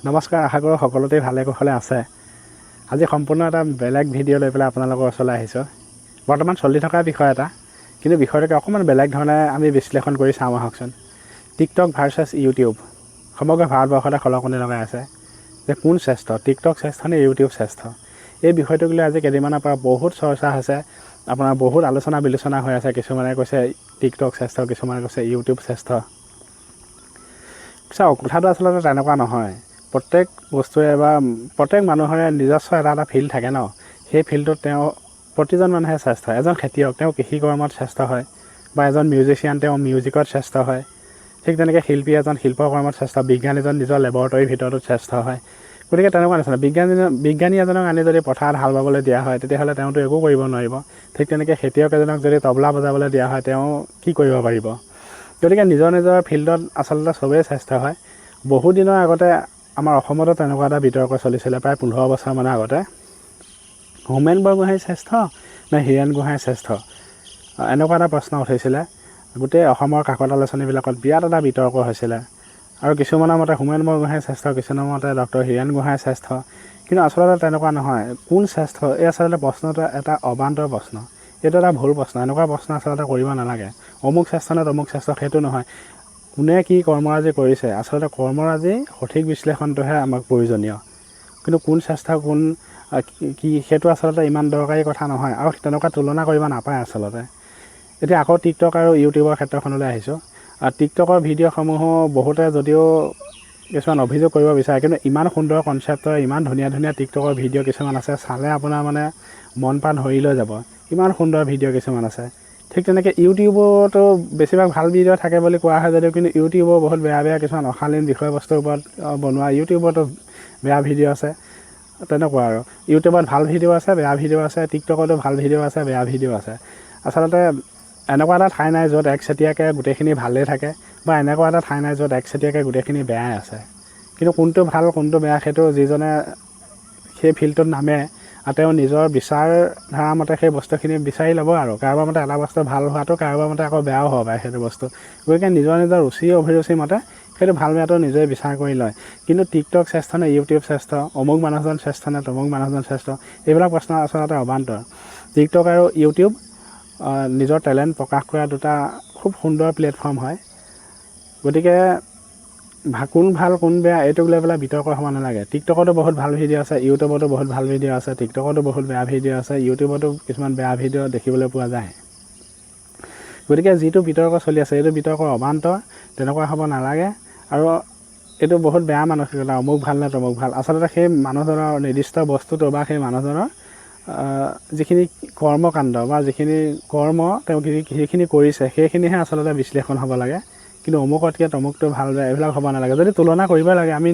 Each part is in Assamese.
নমস্কাৰ, আশা কৰোঁ সকলোতেই ভালে কুশলে আছে। আজি সম্পূৰ্ণ এটা বেলেগ ভিডিঅ' লৈ পেলাই আপোনালোকৰ ওচৰলৈ আহিছোঁ। বৰ্তমান চলি থকা বিষয় এটা, কিন্তু বিষয়টোকে অকণমান বেলেগ ধৰণে আমি বিশ্লেষণ কৰি চাওঁ আহকচোন। টিকটক ভাৰ্চেছ ইউটিউব, সমগ্ৰ ভাৰতবৰ্ষতে খলকনি লগাই আছে যে কোন শ্ৰেষ্ঠ, টিকটক শ্ৰেষ্ঠ নে ইউটিউব শ্ৰেষ্ঠ। এই বিষয়টোক লৈ আজি কেইদিনমানৰ পৰা বহুত চৰ্চা হৈছে, আপোনাৰ বহুত আলোচনা বিলোচনা হৈ আছে। কিছুমানে কৈছে টিকটক শ্ৰেষ্ঠ, কিছুমানে কৈছে ইউটিউব শ্ৰেষ্ঠ। চাওক, কথাটো আচলতে তেনেকুৱা নহয়। প্ৰত্যেক বস্তুৰে বা প্ৰত্যেক মানুহৰে নিজস্ব এটা এটা ফিল্ড থাকে ন। সেই ফিল্ডটোত তেওঁ প্ৰতিজন মানুহে শ্ৰেষ্ঠ। এজন খেতিয়ক, তেওঁ কৃষি কৰ্মত শ্ৰেষ্ঠ হয়, বা এজন মিউজিচিয়ান, তেওঁ মিউজিকত শ্ৰেষ্ঠ হয়। ঠিক তেনেকৈ শিল্পী এজন শিল্পকৰ্মত শ্ৰেষ্ঠ, বিজ্ঞানী এজন নিজৰ লেবৰেটৰীৰ ভিতৰতো শ্ৰেষ্ঠ হয়। গতিকে তেনেকুৱা নিচিনা বিজ্ঞানী এজনক আনি যদি পথাৰত হাল বাবলৈ দিয়া হয়, তেতিয়াহ'লে তেওঁতো একো কৰিব নোৱাৰিব। ঠিক তেনেকৈ খেতিয়ক এজনক যদি তবলা বজাবলৈ দিয়া হয়, তেওঁ কি কৰিব পাৰিব? গতিকে নিজৰ নিজৰ ফিল্ডত আচলতে চবেই শ্ৰেষ্ঠ হয়। বহু দিনৰ আগতে আমাৰ অসমতো তেনেকুৱা এটা বিতৰ্ক চলিছিলে, প্ৰায় 15 বছৰমানৰ আগতে। হোমেন বৰগোহাঁই শ্ৰেষ্ঠ নে হীৰেণ গোহাঁই শ্ৰেষ্ঠ, এনেকুৱা এটা প্ৰশ্ন উঠিছিলে। গোটেই অসমৰ কাকত আলোচনীবিলাকত বিৰাট এটা বিতৰ্ক হৈছিলে আৰু কিছুমানৰ মতে হোমেন বৰগোহাঁই শ্ৰেষ্ঠ, কিছুমানৰ মতে ডক্টৰ হীৰেণ গোহাঁই শ্ৰেষ্ঠ। কিন্তু আচলতে তেনেকুৱা নহয়। কোন শ্ৰেষ্ঠ, এই আচলতে প্ৰশ্নটো এটা অবান্তৰ প্ৰশ্ন। এইটো এটা ভুল প্ৰশ্ন। এনেকুৱা প্ৰশ্ন আচলতে কৰিব নালাগে। অমুক শ্ৰেষ্ঠ নে তমুক শ্ৰেষ্ঠ, সেইটো নহয়। কোনে কি কৰ্মৰাজি কৰিছে, আচলতে কৰ্মৰাজি সঠিক বিশ্লেষণটোহে আমাক প্ৰয়োজনীয়। কিন্তু কোন শ্ৰেষ্ঠ, কোন কি, সেইটো আচলতে ইমান দৰকাৰী কথা নহয় আৰু তেনেকুৱা তুলনা কৰিব নাপায় আচলতে। এতিয়া আকৌ টিকটক আৰু ইউটিউবৰ ক্ষেত্ৰখনলৈ আহিছোঁ। টিকটকৰ ভিডিঅ'সমূহো বহুতে যদিও কিছুমান অভিযোগ কৰিব বিচাৰে, কিন্তু ইমান সুন্দৰ কনচেপ্টৰ, ইমান ধুনীয়া ধুনীয়া টিকটকৰ ভিডিঅ' কিছুমান আছে, চালে আপোনাৰ মানে মন প্ৰাণ হৰি লৈ যাব। ইমান সুন্দৰ ভিডিঅ' কিছুমান আছে। ঠিক তেনেকৈ ইউটিউবতো বেছিভাগ ভাল ভিডিঅ' থাকে বুলি কোৱা হয় যদিও, কিন্তু ইউটিউবৰ বহুত বেয়া বেয়া কিছুমান অশালীন বিষয়বস্তুৰ ওপৰত বনোৱা ইউটিউবতো বেয়া ভিডিঅ' আছে। তেনেকুৱা আৰু ইউটিউবত ভাল ভিডিঅ' আছে, বেয়া ভিডিঅ' আছে। টিকটকতো ভাল ভিডিঅ' আছে, বেয়া ভিডিঅ' আছে। আচলতে এনেকুৱা এটা ঠাই নাই য'ত একচেটিয়াকৈ গোটেইখিনি ভালেই থাকে, বা এনেকুৱা এটা ঠাই নাই য'ত একচেটিয়াকৈ গোটেইখিনি বেয়াই আছে। কিন্তু কোনটো ভাল, কোনটো বেয়া, সেইটো যিজনে সেই ফিল্ডটোত নামে আৰু তেওঁ নিজৰ বিচাৰধাৰা মতে সেই বস্তুখিনি বিচাৰি ল'ব। আৰু কাৰোবাৰ মতে এটা বস্তু ভাল হোৱাটো কাৰোবাৰ মতে আকৌ বেয়াও হ'ব পাৰে সেইটো বস্তু। গতিকে নিজৰ নিজৰ ৰুচি অভিৰুচি মতে সেইটো ভাল বেয়াটো নিজে বিচাৰ কৰি লয়। কিন্তু টিকটক শ্ৰেষ্ঠ নে ইউটিউব শ্ৰেষ্ঠ, অমুক মানুহজন শ্ৰেষ্ঠ নে তমুক মানুহজন শ্ৰেষ্ঠ, এইবিলাক প্ৰশ্ন আচলতে অবান্তৰ। টিকটক আৰু ইউটিউব নিজৰ টেলেণ্ট প্ৰকাশ কৰা দুটা খুব সুন্দৰ প্লেটফৰ্ম হয়। গতিকে কোন ভাল, কোন বেয়া, এইটোক লৈ পেলাই বিতৰ্ক হ'ব নালাগে। টিকটকতো বহুত ভাল ভিডিঅ' আছে, ইউটিউবতো বহুত ভাল ভিডিঅ' আছে। টিকটকতো বহুত বেয়া ভিডিঅ' আছে, ইউটিউবতো কিছুমান বেয়া ভিডিঅ' দেখিবলৈ পোৱা যায়। গতিকে যিটো বিতৰ্ক চলি আছে, এইটো বিতৰ্ক অবান্তৰ, তেনেকুৱা হ'ব নালাগে। আৰু এইটো বহুত বেয়া মানসিকতা, অমুক ভাল নে তমুক ভাল। আচলতে সেই মানুহজনৰ নিৰ্দিষ্ট বস্তুটো বা সেই মানুহজনৰ যিখিনি কৰ্মকাণ্ড বা যিখিনি কৰ্ম তেওঁ যিখিনি কৰিছে, সেইখিনিহে আচলতে বিশ্লেষণ হ'ব লাগে। কিন্তু অমুকতকৈ তমুকটো ভাল বেয়া, এইবিলাক হ'ব নালাগে। যদি তুলনা কৰিব লাগে, আমি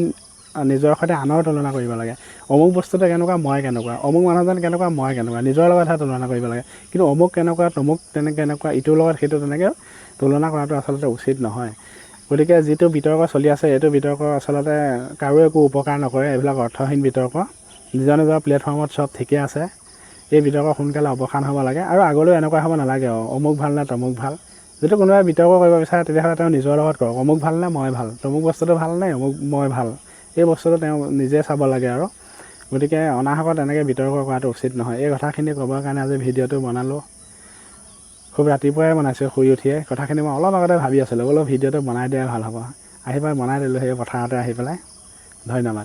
নিজৰ সৈতে আনৰ তুলনা কৰিব লাগে। অমুক বস্তুটো কেনেকুৱা, মই কেনেকুৱা, অমুক মানুহজন কেনেকুৱা, মই কেনেকুৱা, নিজৰ লগতহে তুলনা কৰিব লাগে। কিন্তু অমুক কেনেকুৱা, তমুক তেনেকৈ কেনেকুৱা, ইটোৰ লগত সেইটো তেনেকৈ তুলনা কৰাটো আচলতে উচিত নহয়। গতিকে যিটো বিতৰ্ক চলি আছে, এইটো বিতৰ্ক আচলতে কাৰো একো উপকাৰ নকৰে। এইবিলাক অৰ্থহীন বিতৰ্ক। নিজৰ নিজৰ প্লেটফৰ্মত চব ঠিকে আছে। এই বিতৰ্ক সোনকালে অৱসান হ'ব লাগে আৰু আগলৈও এনেকুৱা হ'ব নালাগে আৰু অমুক ভাল নে তমুক ভাল। যদি কোনোবাই বিতৰ্ক কৰিব বিচাৰে, তেতিয়াহ'লে তেওঁ নিজৰ লগত কৰক। অমুক ভাল নে মই ভাল, তমুক বস্তুটো ভাল নে অমুক মই ভাল, এই বস্তুটো তেওঁ নিজে চাব লাগে আৰু। গতিকে অনাহকত এনেকৈ বিতৰ্ক কৰাটো উচিত নহয়। এই কথাখিনি ক'বৰ কাৰণে আজি ভিডিঅ'টো বনালোঁ। খুব ৰাতিপুৱাই বনাইছোঁ, শুই উঠিয়ে। কথাখিনি মই অলপ আগতে ভাবি আছিলোঁ, বোলো ভিডিঅ'টো বনাই দিয়াই ভাল হ'ব। আহি পাই বনাই দিলোঁ সেই পথাৰতে আহি পেলাই। ধন্যবাদ।